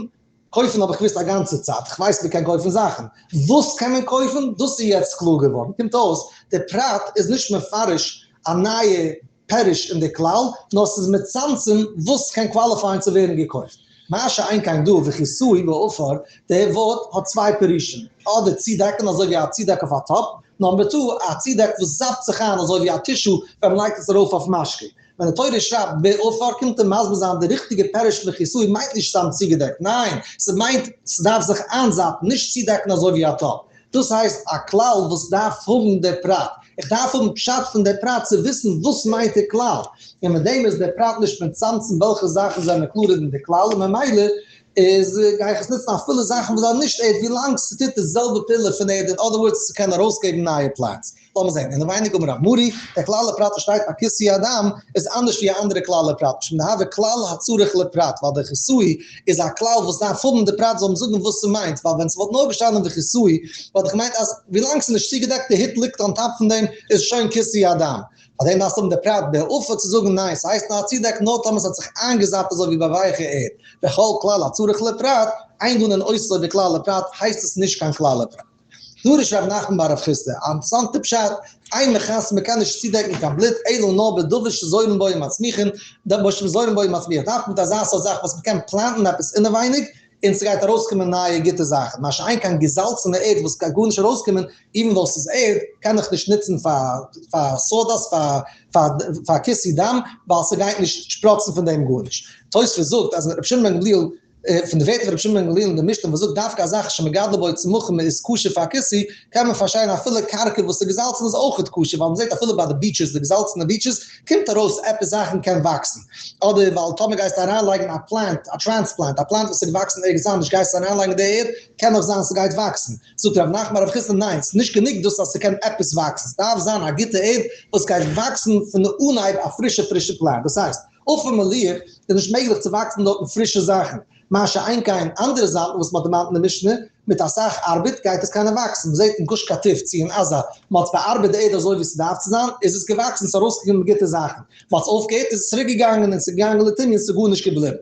קויפן האב איך געוואוסט א גאנצע צייט, איך ווייס מען קען קויפן זאכן, וואס קען מען קויפן? דאס איז יעצט קלאר געווארן. קומט אויס די פרט איז נישט מפרש א נייע פירוש אין די כלל, נאר ס'איז מצמצם וואס קען קוואליפייען צו ווערן געקויפט. מה שאין כן דא וכיסוהו בעפר, די ווארט האט צוויי פירושים, אדער צודעקן אזוי ווי א צודעק אויף א טאפ, number two א צודעק וואס זאפט זיך איין אזוי ווי א tissue ווען מ'לייגט עס ארויף אויף משקה. ווען די תורה שרייבט בעפר קומט ער מסביר זיין די ריכטיגע פירוש פון וכיסוהו מיינט נישט סתם צוגעדעקט, ניין, ס'מיינט ס'דארף זיך איינזאפן, נישט צודעקן אזוי ווי א טאפ. דאס הייסט א כלל וואס דארף האבן דער פרט. איך דארף האבן פשט פון דער פרט צו וויסן וואס מיינט דער כלל. און מיט דעם איז דער פרט נישט מצמצם וועלכע זאכן זענען קלארער אין דער כלל, און ממילא איז גיי איך עס נוצן אפילו זאכן וואס זענען נישט ערד ווילאנג ס'טוט די זעלבע פעולה פון ערד, אין other words ס'קען ארויסגעבן נייע plants. לאמיר זען אינעווייניג אמר רב מרי, דער כלל ופרט וואס שטייט ביי כיסוי הדם איז אנדערש ווי א אנדערע כלל ופרט, משום דהוה כלל הצריך לפרט, ווייל דער כיסוי איז א כלל וואס דארף האבן די פרט זאל אים זאגן וואס ס'מיינט, ווייל ווען ס'וואלט נאר געשטאנען וכיסוהו וואלט איך געמיינט אז ווילאנג ס'איז נישט צוגעדעקט די הוט ליגט on top פון דעם איז שוין כיסוי הדם. פאר דעם דארפסטו האבן די פרט בעפר צו זאגן ניין ס'הייסט נאר א צודעק נאר טאמער ס'האט זיך איינגעזאפט אזוי ווי ביי ווייכע ערד, וכל כלל הצריך לפרט, אין דנין אותו בכלל ופרט הייסט עס נישט קיין כלל ופרט. דרש רב נחמן בר רב חסדא, א אינטערעסאנטע פשט, אין מכסין מ'קען נישט צודעקן קיין בלוט אלא נאר בדבר שזורעין בו ומצמיחין, דבר שזורעין בו ומצמיח, דווקא מיט אזא סארט זאך וואס מ'קען פלאנטן עפעס אינעווייניג און ס'גייט ארויסקומען נייע גוטע זאכן, מה שאין כן געזאלצענע ערד וואס גייט גארנישט ארויסקומען, even though ס'איז ערד, קען איך נישט נוצן פאר פאר sawdust, פאר פאר פאר כיסוי דם, ווייל ס'גייט נישט שפראצן פון דעם גארנישט. תוספות זאגט אז רבי שמעון בן גמליאל פון די ווערטער פון רבי שמעון בן גמליאל אין די משנה וואס זאגט דווקא א זאך שמגדלין בו צמחים איז כשר פאר כיסוי, קען מען פארשטיין אפילו קרקע וואס איז געזאלצן איז אויכעט כשר, ווייל מ'זעט אפילו ביי די beaches, די געזאלצענע beaches, קומט ארויס עפעס זאכן קען וואקסן. אדער ווייל טאמער גייסטו אריינלייגן א plant, א transplant, א plant וואס איז געוואקסן ערגעץ אנדערש גייסטו אריינלייגן אין די ערד, קען אויך זיין ס'גייט וואקסן. זאגט רב נחמן בר רב חסדא ניין, ס'איז נישט גענוג דאס אז ס'קען עפעס וואקסן, ס'דארף זיין א גוטע ערד וואס גייט וואקסן פון די אנהייב א פרישע פרישע plant, דאס הייסט, עפר מליח איז נישט מעגליך צו וואקסן דארטן פרישע זאכן, מה שאין כן אנדערע זאמדן וואס מ'האט דערמאנט אין די משנה, מיט אסאך ארבעט גייט עס קענען וואקסן, מ'זעט אין גוש קטיף צו אין עזה, מ'האט באארבעט די ערד אזוי ווי ס'דארף צו זיין, איז עס געוואקסן, ס'איז ארויסגעקומען גוטע זאכן, מ'האט עס אויפגעהערט איז עס צוריק געגאנגען און ס'איז געגאנגען לטמיון, ס'איז גארנישט געבליבן.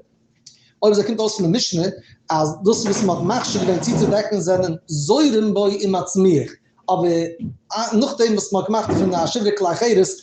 אויב אזוי קומט אויס פון די משנה אז דאס וואס מ'האט מכשיר געווען צוצודעקן זענען זורעים בו ומצמיח, אבער נאכדעם וואס מ'האט געמאכט פון א שברי כלי חרס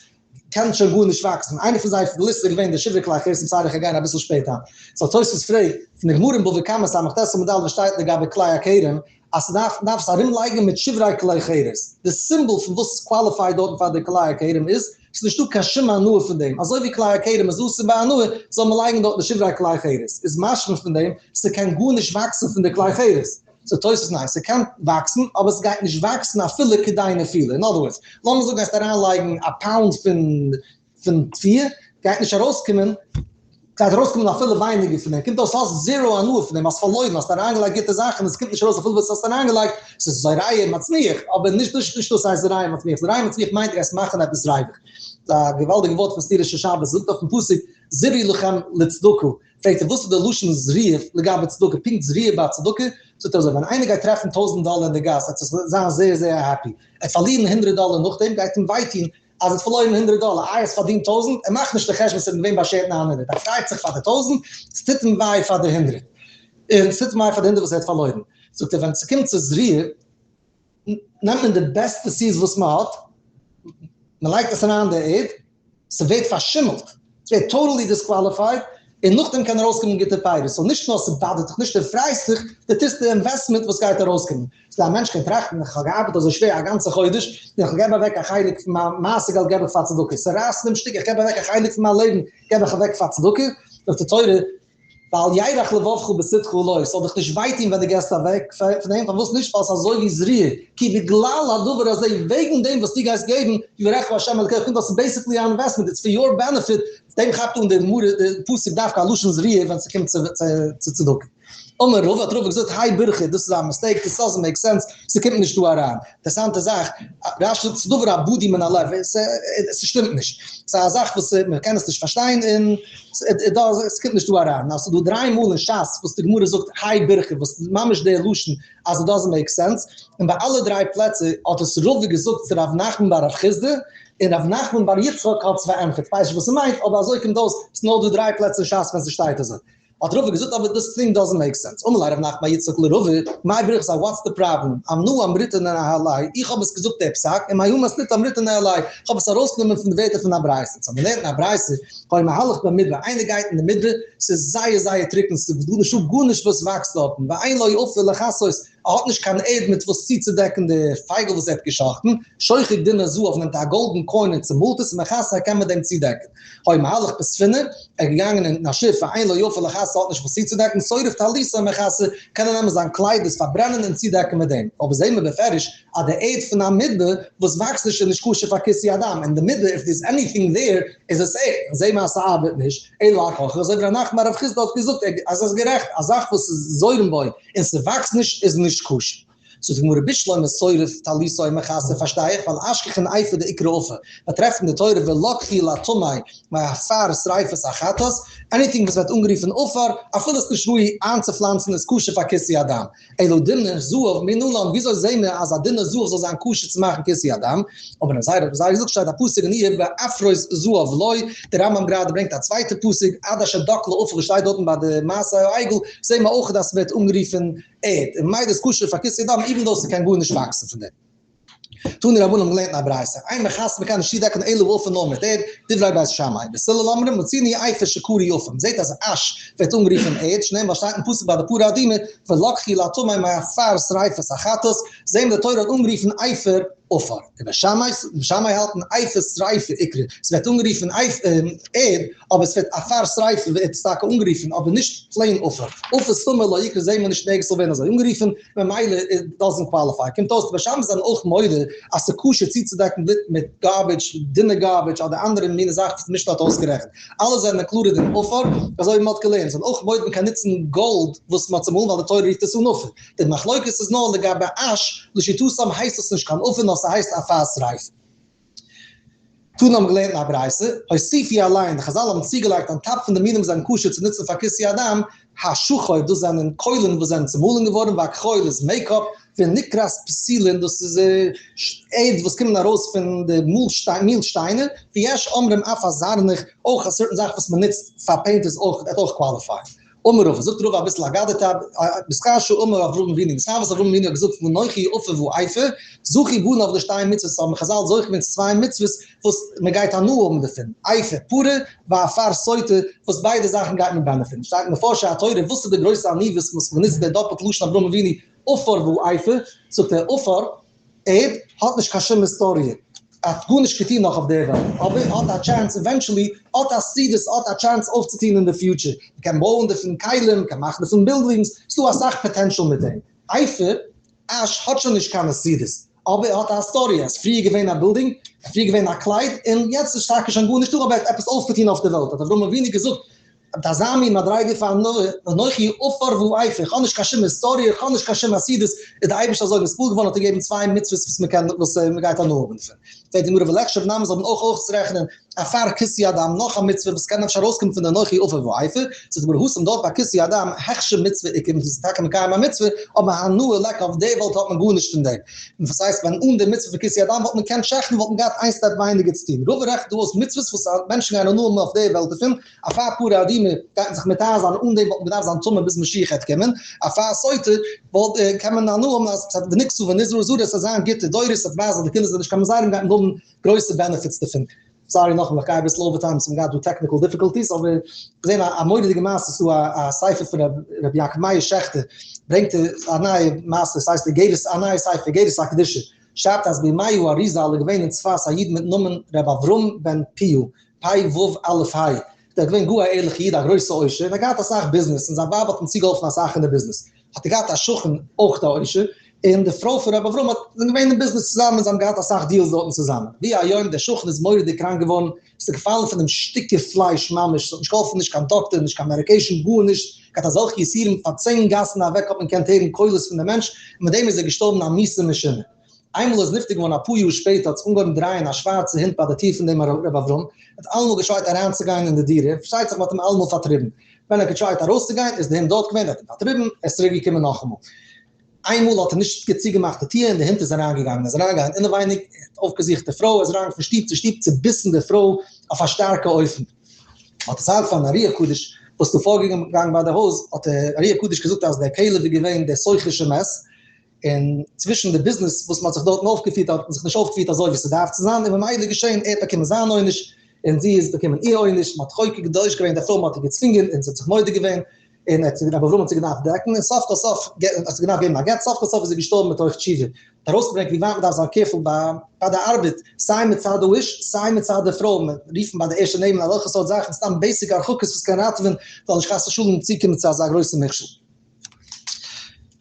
קען שוין גארנישט וואקסן, איינע פון זיי פון די ליסטע איז געווען די שברי כלי חרס און בסדר כ'גיין אביסל שפעטער. סאו תוספות פרעגט, פון די גמרא אין בבא קמא ס"ט עמוד א' וואס שטייט לגבי כלי הכרם, אז ס'דארף מ'דארף עס ארום לייגן מיט שברי כלי חרס, די סימבאל פון וואס איז qualified דארטן פאר די כלי הכרם איז, ס'איז נישטא קיין שום הנאה פון דעם, אזוי ווי כלי הכרם איז אסור בהנאה, זאל מען לייגן דארט די שברי כלי חרס, איז משמע פון דעם, ס'קען גארנישט וואקסן פון די כלי חרס. זאגט תוספות ניין, ס'קען וואקסן, אבער ס'גייט נישט וואקסן אפילו כדי נפילה, אין other words, לאמיר זאגן גייסט אריינלייגן א pound פון פון תבואה, גייט נישט ארויסקומען, גייט ארויסקומען אפילו ווייניגער פון דעם, קומט אויס האסט zero הנאה פון דעם, האסט פארלוירן, האסט אריינגעלייגט גוטע זאכן, עס קומט נישט ארויס אפילו וואס האסט אריינגעלייגט, ס'איז זורע ומצמיח, אבער נישט נישט נישט דאס הייסט זורע ומצמיח, זורע ומצמיח מיינט דו גייסט מאכן עפעס ריווח. א געוואלדיגע ווארט פון סתירה של שבת, זאגט אויפן פסוק זרעו לכם לצדקה, פרעגט ער וואס איז די לשון זריעה לגבי צדקה, פונקט זריעה ביי צדקה? זאגט ער אזוי, ווען איינער גייט טרעפן טויזנט דאלער אין די גאס וועט ער זיין זייער זייער happy, ער וועט פארלירן הונדרעט דאלער נאכדעם גייט אים וויי טון אז ער האט פארלוירן הונדרעט דאלער, איי האסט פארדינט טויזענט, ער מאכט נישט די חשבון ס'איז אים געווען באשערט ניין הונדרעט, ער פרייט זיך פאר די טויזענט, ס'טוט אים וויי פאר די הונדרעט, און ס'טוט אים וויי פאר די הונדרעט וואס ער האט פארלוירן. זאגט ער ווען ס'קומט צו זריעה נעמט מען די בעסטע seeds וואס מ'האט, מ'לייגט עס אריין אין די ערד, ס'ווערט פארשימלט, ס'ווערט totally disqualified, און נאכדעם קען ארויסקומען גוטע פירות, so נישט נאר ס'באדערט דיך נישט, דו פרייסט דיך, דו טוסט די investment וואס גייט ארויסקומען. ס'דא א מענטש קען טראכטן, איך האב געארבעט אזוי שווער א גאנצע חודש, און איך געב אוועק א חלק פון מיין מעשר געלט געב איך פאר צדקה, ס'רייסט אים שטיק, איך געב אוועק א חלק פון מיין לעבן געב איך אוועק פאר צדקה, זאגט די תורה, ואל ירך לבבך בשאתך לו, ס'זאל דיך נישט וויי טון ווען דו געסט אוועק פון דעם, פארוואס נישט? ווייל ס'איז אזוי ווי זריעה, כי בגלל הדבר הזה, וועגן דעם וואס דו גייסט געבן, יברכך ה' אלקיך, קומט אויס ס'איז basically אן investment, it's for your benefit, דעם כאפט אן די גמרא, די פסוק דווקא א לשון זריעה ווען ס'קומט צו צדקה. אמר רבא, האט רבא געזאגט, האי בריכא, דאס איז א mistake, דאס doesn't make sense, ס'קומט נישט דא אריין. אינטערעסאנטע זאך, רשי זאגט ס'איז דבר האבוד מן הלב, ס'שטימט נישט. ס'איז א זאך וואס מ'קען עס נישט פארשטיין און ס'קומט נישט דא אריין. נאר ס'איז דא דריי מאל אין שס וואס די גמרא זאגט האי בריכא, וואס איז ממש דער לשון אז it doesn't make sense, און ביי אלע דריי פלעצער האט עס רבא געזאגט צו ר' נחמן בר רב חסדא, און ר' נחמן בר יצחק האט עס פארענטפערט. כ'ווייס נישט וואס ס'מיינט, אבער אזוי קומט אויס, ס'איז נאר דא דריי פלעצער אין שס ווען ס'שטייט אזוי. האט רבא געזאגט אבער דאס thing doesn't make sense, אמר ליה רב נחמן בר יצחק לרבא, מאי בריכתא what's the problem, אנא אמריתה ניהליה, איך האב עס געזאגט דער פסק, ומההוא מתניתא אמריתה ניהליה, איך האב עס ארויסגענומען פון די ווערטער פון א ברייתא, סאו מען לערנט אין א ברייתא, היה מהלך במדבר, איינער גייט אין די מדבר, ס'איז זייער זייער טרוקן, ס'איז דא נישטא גארנישט וואס וואקסט דארטן, ואין לו עפר לכסות, ער האט נישט קיין ערד מיט וואס צוצודעקן די פייגל וואס ער האט געשאכטן, שוחק דינר זהב נעמט א גאלדן coin און צומאלט עס, ומכסה קען מען דעם צודעקן. היה מהלך בספינה, ער איז געגאנגען אין א שיף, ואין לו עפר לכסות האט נישט וואס צוצודעקן, שורף טליתו ומכסה, קען ער נעמען זיין קלייד עס פארברענען און צודעקן מיט דעם. אבער זעהן מיר בפירוש אז די ערד פון א מדבר וואס וואקסט נישט איז נישט כשר פאר כיסוי הדם, אין די מדבר if there's anything there איז עס ערד, און זעהן מיר אז ס'ארבעט נישט, אלא על כרחך, אזוי ווי ר' נחמן בר רב חסדא האט געזאגט אז ער איז גערעכט, א זאך וואס איז זורם בו און ס'וואקסט נישט איז נישט כשר. זאגט די גמרא בשלמא שורף טליתו ומכסה פארשטיי איך ווייל אשכחן אפר דאיקרי עפר, מען טרעפט אין די תורה ולקחו לטמא מעפר שריפת החטאת, anything וואס ווערט אנגערופן עפר אפילו עס איז נישט ראוי איינצופלאנצן איז כשר פאר כיסוי הדם, אלא דינר זהב מנלן, וויאזוי זעהן מיר אז א דינר זהב זאל זיין כשר צו מאכן כיסוי הדם? אבער אין זייער זייער געזאגט שטייט א פסוק אין איוב ועפרות זהב לו, דער רמב ם גראדע ברענגט א צווייטע פסוק עד אשר דק לעפר וואס שטייט דארטן ביי די מעשה העגל, זעהן מיר אויך אז ס'ווערט אנגערופן ערד, און ממילא איז כשר פאר כיסוי הדם even though ס'קען גארנישט וואקסן פון דעם. תנו רבנן האבן געלערנט אין א ברייתא, אין מכסין מ'קען נישט צודעקן אלא בעפר נאר מיט ערד, דברי בית שמאי, בית הלל אומרים מצינו אפר שקרוי עפר, מ'זעט אז ash ווערט אנגערופן ערד, שנאמר שטייט אין פסוק ביי די פרה אדומה, ולקחו לטמא מעפר שריפת החטאת, זעהן מיר די תורה האט אנגערופן אפר עפר, און בית שמאי, בית שמאי האלטן אפר שריפה איקרי, ס'ווערט אנגערופן ערד, אבער ס'ווערט עפר שריפה ווערט עס טאקע אנגערופן, אבער נישט plain עפר, עפר סתמא לא איקרי זעהן מיר נישט נערגעץ זאל ווערן אזוי אנגערופן, ממילא it doesn't qualify. קומט אויס די בית שמאי זענען אויך מודה אז ס'איז כשר צוצודעקן בלוט מיט garbage, דינע garbage אדער אנדערע מיני זאכן וואס די משנה האט אויסגערעכנט. אלע זענען included אין עפר, אזוי ווי מ'האט געלערנט. זיי זענען אויך מודה מ'קען נוצן גאלד וואס מ'האט צומאלן ווייל די תורה רופט עס אן עפר. די מחלוקת איז נאר לגבי ash, לשיטתם הייסט עס נישט קיין עפר נאר ס'הייסט עפר שריפה. תנא האבן געלערנט אין א ברייתא, הוסיפו עליהן, די חזל האבן צוגעלייגט on top פון די מינים וואס זענען כשר צו נוצן פאר כיסוי הדם, השחור, דאס זענען קוילן וואס זענען צומאלן געווארן, והכחול איז makeup, ונקרת פתילים, דאס איז ערד וואס קומען ארויס פון די מיל שטיינער, ויש אומרים אף הזרנך, אויך א certain זאך וואס מען נוצט פאר paint איז אויך, וועט אויך qualify ען. אמר רבא, זאגט רבא אביסל אגדתא, בשכר שאמר אברהם אבינו, בשכר וואס אברהם אבינו האט געזאגט ואנכי עפר ואפר, זכו בניו לשתי מצוות, האבן חזל זוכה געווען צו צוויי מצוות וואס מען גייט הנאה האבן דערפון, אפר פרה ועפר סוטה, וואס ביידע זאכן גייט מען benefit ן, שטייט אין מפרשי התורה, וואס איז די גרויסע עניוות וואס מען נוצט די דאפלט לשון אברהם אבינו עפר ואפר, זאגט ער עפר, ערד, האט נישט קיין שום היסטאריע, האט גארנישט געטון נאך אויף דער וועלט, אבער האט א chance eventually, האט א סידות, האט א chance אויפצוטון אין די future, מען קען בויען דערפון כלים, מען קען מאכן דערפון buildings, ס'דא אסאך potential מיט דעם. אפר, ash, האט שוין נישט קיין סידות, אבער האט א היסטאריע, עס איז פריער געווען א בילדינג, עס איז פריער געווען א קלייד, און יעצט איז טאקע שוין גארנישט דא, אבער ער האט עפעס אויפגעטון אויף דער וועלט, האט אברהם אבינו געזאגט, מיט אזא מין מדריגה פאר אנכי עפר ואפר, איך האב נישט קיין שום היסטאריע, איך האב נישט קיין שום עתידות, איז דער אייבערשטער אזוי נתפעל געווארן האט ער געגעבן צוויי מצוות וואס מען קען, וואס מען גייט הנאה האבן דערפון. פרעגט די גמרא וליחשוב נמי זאל מען אויך אויסרעכענען אפר כיסוי הדם נאך א מצוה וואס קען אפשר ארויסקומען פון די אנכי עפר ואפר, זאגט די גמרא התם דארט ביי כיסוי הדם הכשר מצוה איכא מ'איז טאקע מקיים א מצוה אבער הנאה ליכא אויף די וועלט האט מען גארנישט פון דעם, און וואס הייסט ווען אן די מצוה פון כיסוי הדם וואלט מען געקענט שעכטן וואלט מען געהאט איין step ווייניגער צו טון, רבא רעכנט דא אויס מצוות וואס מענטשן גייען הנאה האבן אויף די וועלט דערפון, אפר פרה אדומה גייט מען זיך מטהר זיין אן דעם וואלט מען געדארפט זיין טמא ביז משיח העט קומען, אפר סוטה וואלט קען מען הנאה האבן אז ס'וועט ונקתה ונזרעה זרע ס'וועט זיין גוטע דורות ס'וועט ווייזן אז די קינדער זענען נישט קיין ממזרים גייט מען האבן גרויסע benefits דערפון. Sorry נאכאמאל איך גיי אביסל overtime ס'האבן געהאט דא technical difficulties אבער געזען א מורא'דיגע מעשה ס'דא א ספר פון ר' יעקב מאיר שעכטער ברענגט ער א נייע מעשה ס'הייסט איגרת א נייע ספר איגרת הקדושה שרייבט אז בימי האריזל איז געווען אין צפת א איד מיטן נאמען ר' אברהם בן פיו פ ו א ה, דער איז געווען גאר א ערליכע איד א גרויסע עושר און ער האט געהאט אסאך ביזנעס און זיין ווייב האט אים צוגעהאלפן אסאך אין די ביזנעס, האט ער געהאט א שכן אויך א עושר, און די פרוי פון רבי אברהם האט זענען געווען אין ביזנעס צוזאמען זיי האבן געהאט אסאך deals דארטן צוזאמען, ויהי היום דער שכן איז מורא'דיג קראנק געווארן, עס איז געפאלן פון אים שטיקער פלייש ממש, עס האט נישט געהאלפן נישט קיין דאקטער נישט קיין medication גארנישט, געהאט אזעלכע יסורים פאר צען גאסן אוועק האט מען געקענט הערן קולות פון דעם מענטש, און מיט דעם איז ער געשטארבן א מיתה משונה. איינמאל איז נפטר געווארן אפאר יאר שפעטער האט זיך אנגעהויבן דרייען א שווארצע הונט ביי די טיר פון דעם ר' אברהם, ער האט אלעמאל געטרייט אריינצוגיין אין די דירה, פארשטייט זיך מען האט אים אלעמאל פארטריבן, ווען ער האט געטרייט ארויסצוגיין איז די הונט דארט געווען, ער האט אים פארטריבן, ער איז צוריק געקומען נאכאמאל. איינמאל האט ער נישט גוט צוגעמאכט די טיר און די הונט איז אריינגעגאנגען, ער איז אריינגעגאנגען אינעווייניג, ער האט אויפגעזוכט די פרוי, ער איז אריינגעגאנגען פון שטוב צו שטוב צוביסן די פרוי אויף א שטארקע אופן. האט דערציילט פארן ארי הקדוש וואס איז דא פארגעגאנגען ביי די הויז, האט דער ארי הקדוש געזאגט אז דער כלב איז געווען דער סוחר שמת, און צווישן די ביזנעס וואס מ'האט זיך דארטן אויפגעפירט האט מען זיך נישט אויפגעפירט אזוי ווי ס'דארף צו זיין, און ממילא איז געשען, ער האט באקומען זיין עונש, און זי איז באקומען איר עונש, מ'האט חוקר קדוש געווען די פרוי, מ'האט איר געצווינגען, און זי האט זיך מודה געווען, און ער האט רבי אברהם האט זי געדארפט דעקן, און סוף כל סוף האט זי געדארפט געבן א גט, סוף כל סוף איז זי געשטארבן מתוך תשובה. האט ארויסגעברענגט ווי ווייט מ'דארף זיין careful ביי די ארבעט, סיי מצד האיש, סיי מצד די פרוי, רופן ביי די ערשטע נעמען אזעלכע סארט זאכן, סתם basic הרחקות וואס קען ראטעווען, זאל נישט חס ושלום צוקומען צו אזא גרויסע מכשול.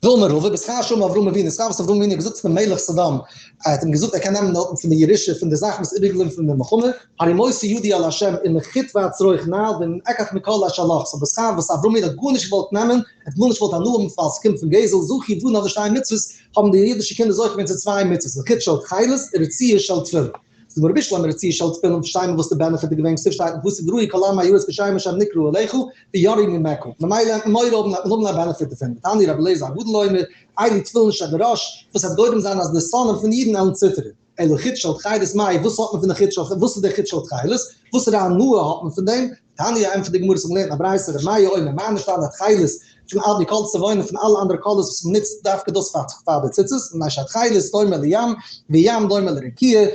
ואמר רבא, בשכר שאמר אברהם אבינו, שכר וואס אברהם אבינו האט געזאגט צו דעם מלך סדום, ער האט אים געזאגט ער קען נעמען דארטן פון די ירושה פון די זאכן וואס איז איבערגעבליבן פון די מלחמה, הרימותי ידי על ה' אם מחוט ועד שרוך נעל ואם אקח מכל אשר לך, so בשכר וואס אברהם אבינו האט גארנישט געוואלט נעמען, ער האט גארנישט געוואלט הנאה האבן ווייל ס'קומט פון גזל, זכו בניו לשתי מצוות, האבן די אידישע קינדער זוכה געווען צו צוויי מצוות, לחוט של תכלת ורצועה של תפילין. זאגט די גמרא בשלמא רצועה של תפילין פארשטיי מיר וואס די benefit איז געווען, כתיב שטייט אין פסוק וראו כל עמי הארץ כי שם השם נקרא עליך ויראו ממך, ממילא וועט מען מורא האבן וועט מען האבן א benefit דערפון, ותניא רבי אליעזר הגדול אומר, אלו תפילין שבראש, וואס וועט גורם זיין אז די שונאים פון אידן עלן ציטערן, אלא חוט של תכלת מאי, וואס האט מען פון די חוט של, וואס איז די חוט של תכלת, וואסערע הנאה האט מען פון דעם, תניא ענטפערט די גמרא ס'האט געלערנט א ברייתא ר' מאיר אומר מה נשתנה התכלת פון אלע די קאלערס צבעונים פון אלע אנדערע קאלערס וואס מ'נוצט דווקא דאס פאר פאר די ציצית מפני שהתכלת דומה לים וים דומה לרקיע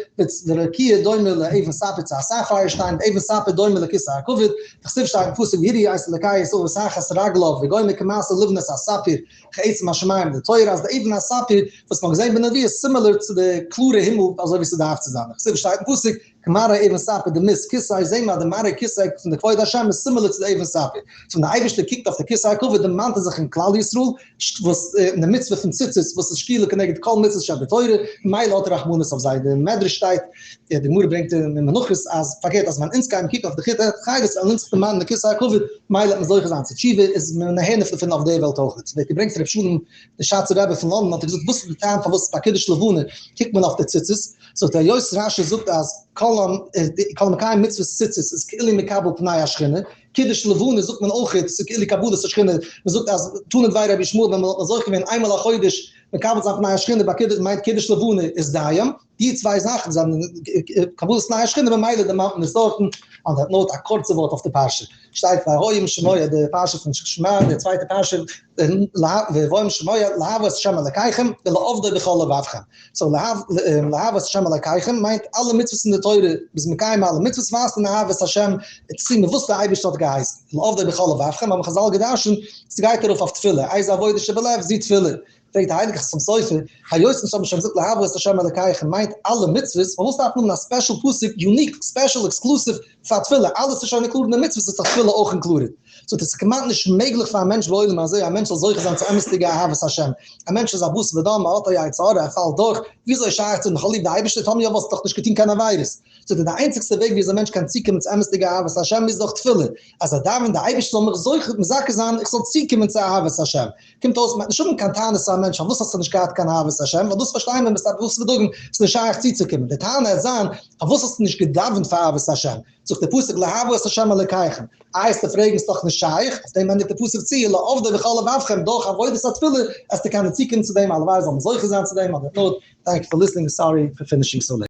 ורקיע דומה לאבן ספיר צו א sapphire שטיין ואבן ספיר דומה לכסא הכבוד דכתיב שטייט אין פסוק ויראו את אלקי ישראל תחת רגליו וגומר כמעשה לבנת הספיר כעצם השמים לטוהר אז די אבן הספיר וואס מ'האט געזען בנבואה איז similar צו די קלארע הימל אזוי ווי ס'דארף צו זיין דכתיב שטייט אין פסוק כמראה אבן ספיר דמות כסא, זעהן מיר אז די מראה כסא פון די כבוד השם איז similar צו די אבן ספיר. so ווען די אייבערשטער קוקט אויף די כסא הכבוד דערמאנט ער זיך אין כלל ישראל, וואס אין די מצוה פון ציצית וואס איז שקילה כנגד כל מצוות שבתורה, ממילא האט ער רחמנות אויף זיי. די מדרש שטייט, די גמרא ברענגט אין מנחות אז פארקערט אז ווען אונז גייען קוקן אויף די חוט התכלת וועלן אונז זיך דערמאנען די כסא הכבוד, ממילא וועט מען זוכה זיין צו תשובה, איז מען נהנה דערפון אויף די וועלט אויך. ס'ווערט געברענגט פון רבי שלום די שאצער רבי פון לאנדאן האט ער געזאגט וואס איז די טעם פארוואס ביי קידוש לבנה קוקט מען אויף די ציצית, זאגט ער היות רשי זאגט אז כל המקיים מצוות ציצית איז כאילו מקבל פני השכינה, קידוש לבנה זאגט מען אויך ס'איז כאילו קבלת השכינה, מען זאגט אז תנא דבי רבי ישמעאל ווען מען האט זוכה געווען איינמאל א חודש מקבל זיין פני השכינה ביי קידוש מיינט קידוש לבנה איז דיים, די צוויי זאכן זענען קבלת פני השכינה ממילא דערמאנט מען עס דארטן, on that note א קורצע ווארט אויף די פרשה. שטייט והיה אם שמוע די פרשה פון שמע די צווייטע פרשה והיה אם שמוע לאהוב את השם אלקיכם ולעבדו בכל לבבכם so לאהוב את השם אלקיכם מיינט אלע מצוות אין די תורה ביז מקיים אלע מצוות ווייזט אן אהבת השם צו מען וואס די אייבערשטער האט געהייסן ולעבדו בכל לבבכם האבן חזל געדרשנט ס'גייט ארויף אויף תפילה איזה עבודה שבלב זו תפילה פרעגט די הייליגע חתם סופר, היות אונז האבן שוין געזאגט לאהוב את ה' אלקיכם מיינט אלע מצוות, פארוואס דארף מען האבן א special פסוק, unique, special, exclusive, פאר תפילה, אלעס איז שוין included אין די מצוות איז דאך תפילה אויך included. זאגט ער, ס'איז כמעט נישט מעגליך פאר א מענטש בעולם הזה א מענטש זאל זוכה זיין צו אמת'דיגע אהבת השם, א מענטש איז א בשר ודם, ער האט א יצר הרע, ער פאלט דורך, וויאזוי שייך צו זאגן איך האב ליב די אייבערשטער, טאמער יא וואלסטו דאך נישט געטון קיין עבירות. זאגט ער, די איינציגסטע וועג וויאזוי א מענטש קען צוקומען צו אמת'דיגע אהבת השם איז דורך תפילה, אז ער דאווענט די אייבערשטער זאל מיך זוכה מזכה זיין איך זאל צוקומען צו אהבת השם, קומט אויס מ'וועט נישט האבן קיין טענות צו א מענטש. מענטש פארוואס האסטו נישט געהאט קיין אהבת השם, ווייל דאס פארשטייען מיר מסתבר וואס איז בדוגמא, ס'איז נישט שייך צוצוקומען, די טענה העט זיין פארוואס האסטו נישט געדאווענט פאר אהבת השם, זאגט דער פסוק לאהבה את השם אלוקיכם, איי עסטו פרעגן ס'דאך נישט שייך, אויף דעם ענדיגט דער פסוק צו לעבדו בכל לבבכם דורך עבודת התפילה עסטו קענען צוקומען צו דעם, הלוואי זאל מען זוכה זיין צו דעם, on that note, thank you for listening, sorry for finishing so late.